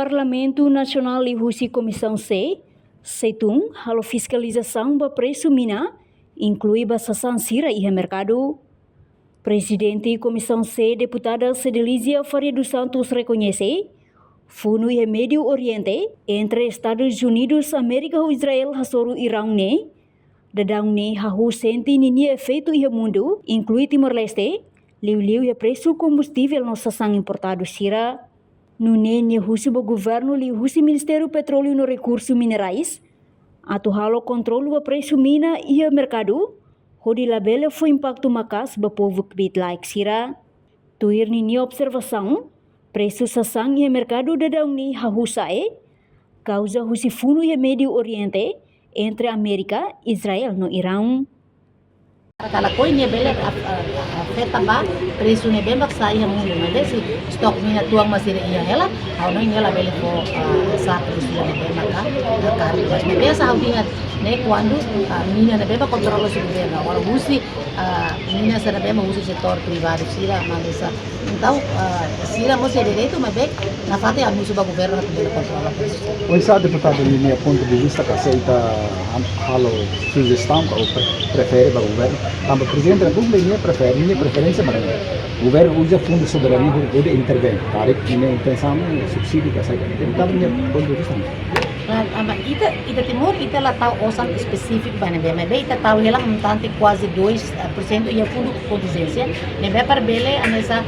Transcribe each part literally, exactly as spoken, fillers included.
Parlamentu Nasionál liuhusi Komisaun C sei tun halo fiskalizasaun ba presu mina, inklui ba sasán sira iha merkadu. Prezidente Komisaun C, Deputada Cedelizia Faria dos Santos, rekoñese funu iha Médiu Oriente entre Estadus Unidus Amérika ho Israel hasoru Iraun ne'e, daudaun ne'e hahú sente ninia efeitu iha mundu, inklui Timor-Leste, liuliu iha presu kombustivel no sasán importadu sira. Nune'e nia husu ba governu liuhusi Ministériu Petróleu no Rekursu Minerais atu halo kontrolu ba presu mina iha merkadu, hodi labele fó impaktu maka'as ba povu kbiit-laek sira. Tuir ninia observasaun, presu sasán iha merkadu daudaun ne'e hahú sa'e, kauza husi funu iha Médiu Oriente entre Amérika, Israel no Iraun. Karik lakohi nia bele af-, af-, afeta ba presu ne'ebé mak sa'e iha mundu, maibé se stok mina tuan mak sira iha hela, ha'u hanoin nia labele fó, ah, sa'e presu ne'ebé maka, ah, karu. Mas ne'ebé sá ha'u ingat ne'e kuandu, ah, mina ne'ebé mak kontrola husi governu, agora husi, ah, mina sira ne'ebé mak husi setór privadu sira, maibé sá Entaun, ah, sira mós iha direitu, maibé nafatin ami husu ba governu atu bele kontrola presu. Oinsá deputadu, iha nia pontu de vista, ka aseita han-, halo sujestaun ka ou pre-, prefere ba governu? Tanba Prezidente Repúblika nia prefere, nia preferénsia ba governu uza fundu soberania hodi intervein. Karik nia intensaun ne'e subsídiu ka aseita. Deputadu, iha nia pontu de vista? Klaru, tanba ita, ita Timor, ita la tau osan espesífiku ba ne'ebé, maibé ita tau hela montante kuaze dois, eh, por sentu iha fundu kontinjénsia, ne'ebé para bele hanesan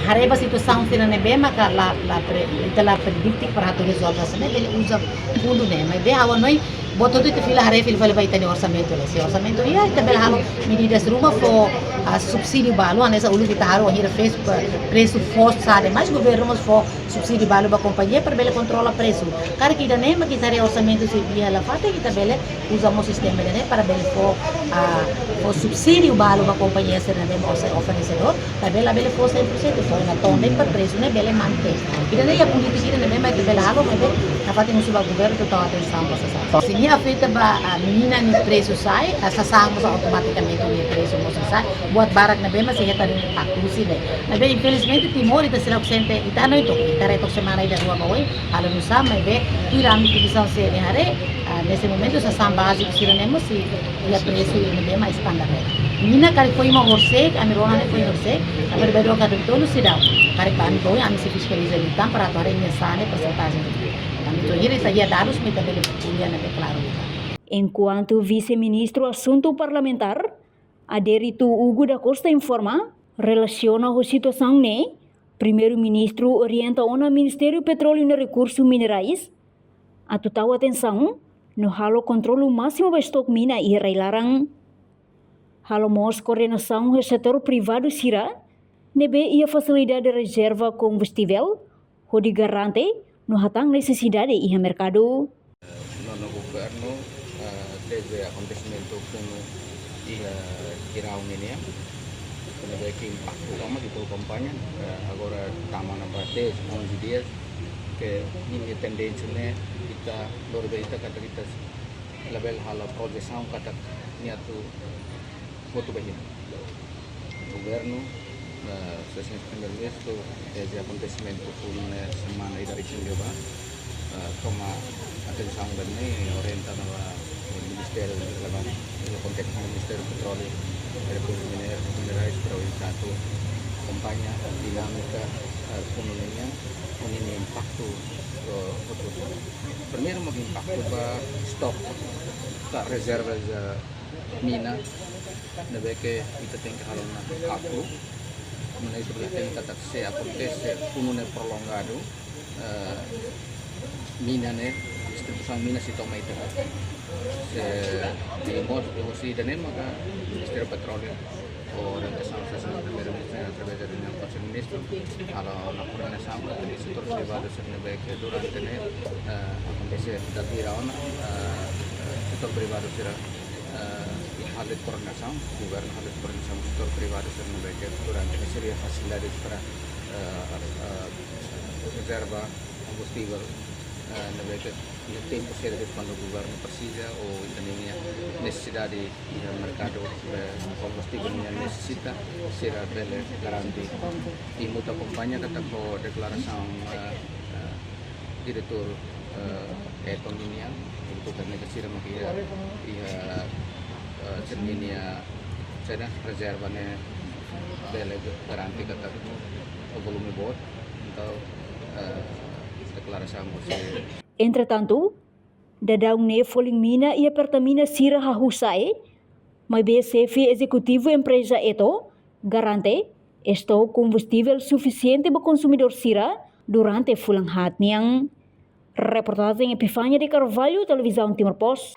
haree ba situasaun sira ne'ebé maka la, la pre-, ita la predikte para atu rezolve, hanesan ne'e bele uza fundu ne'e, maibé ha'u hanoin, buat hotu ita fila haree fila fali ba ita-nia orsamentu, la, se orsamentu iha, ita bele halo medidas ruma fó, ah, subsídiu balu, hanesan uluk ita halo, wainhira fez, eh, presu foos sa'e demais, governu mós fó subsídiu balu ba kompañia para bele kontrola presu. Karik ida-ne'e mak ita haree orsamentu sei iha hela fatin, ita bele uza mós sistema ida-ne'e para bele fó, ah, fó subsídiu balu ba kompañia sira ne'ebé mós oferesedór, maibé labele fó cem por cento, fó ona to'o ne'e para presu ne'e bele mantein. Ida-ne'e iha polítika ida ne'ebé mak ita bele halo, maibé nafatin husu ba governu atu tau atensaun ba sasán. Se nia afeta ba, ah, mina nia presu sa'e, ah, sasán mós automatikamente nia presu mós sa'e. Buat barak ne'ebé mak sei hetan impaktu husi ne'e. Maibé infelizmente Timor ita seidauk sente, ita hanoin to'o, ita haree to'o semana ida rua ba oin, halo nusá, maibé tuir ami komisaun C nia haree, ah, neste momento sasán báziku sira-ne'e mós sei iha presu ne'ebé mak standar ne'e. Mina karik foin mak horisehik, ami rona ne'e foin horisehik, maibé ba dua ka dua tolu seidauk. Karik ba ami ba oin, ami sei fiskaliza liután para atu haree nia sa'e ne'e persentajen. Ami to'o hira ita iha dadus, mak ita bele ko'alia ne'ebé klaru liután. Enkuantu Vise-Ministru Asuntu Parlamentár, Adérito Hugo da Costa informa, relasiona ho situasaun ne'e, Primeiru-Ministru orienta ona Ministériu Petróleu no Rekursu Minerais atu tau atensaun no halo kontrolu másimu ba estok mina iha rai-laran. Halo mós koordenasaun ho setór privadu sira ne'ebé iha fasilidade rezerva kombustivel, hodi garante no hatán nesesidade iha merkadu. Nonu governu, eh, teve akontesimentu funu iha Iraun nian, ne'ebé ke impaktu tama di kompañia, eh, agora tama ona ba dez, onze dias, ke nia tendénsia ne'e ita, lori ba ita katak ita labele halo projesaun katak nia atu hotu ba hira. Governu, eh, Sua Exelénsia Primeiru-Ministru, teve akontesimentu funu ne'e semana ida resin liubá, eh, toma atensaun ba ne'e, orienta ona ba ministériu relevante, iha kontestu Ministériu Petróleu, Rekursus Mine-, Minerais, para oinsá atu akompaña dinámika, eh, funu ne'e nian, ho nia impaktu, eh, hotu. Primeiru, mak impaktu ba estok, ka rezerva, eh, mina, ne'ebé ke ita tenke halo ona kálkulu, maibé ita bele hatene katak se akontese funu ne'e prolongadu, eh, mina ne'e, distribuisaun mina sei to'o mai ita. Se di mós, di mós ida-ne'e maka Ministériu Petróleu, orientasaun Sua Exelénsia Primeiru-Ministru, através da reuniaun Konsellu Ministru, halo ona koordenasaun ho setór privadu sira ne'ebé ke durante ne'e, eh, akontese dala barak ona, eh, setór privadu sira, eh, halo koordenasaun, governu halo koordenasaun ho setór privadu sira ne'ebé ke durante ne'e sira iha fasilidade para, eh, eh, rezerva kombustivel, eh, ne'ebé ke iha tempu sira de'it kuandu governu presiza ou ita-nia nesesidade iha merkadu, eh, kombustivel nia nesesita, sira bele garante. I ita akompaña katak ho deklarasaun, eh, eh, Diretór, eh, Eton nian, untuk karena ke sira mak iha, iha, eh, sira-nia, sira-nia rezerva ne'e bele garante katak volume boot, entaun, eh, deklarasaun mós. Entretantu, daudaun ne'e folin mina iha Pertamina sira hahú sa'e, maibé xefe ezekutivu empreza Eto garante estok kombustivel sufisiente ba konsumidór sira durante fulan haat nian. Reportajen Epifania de Carvalho, Televizaun Timor Post.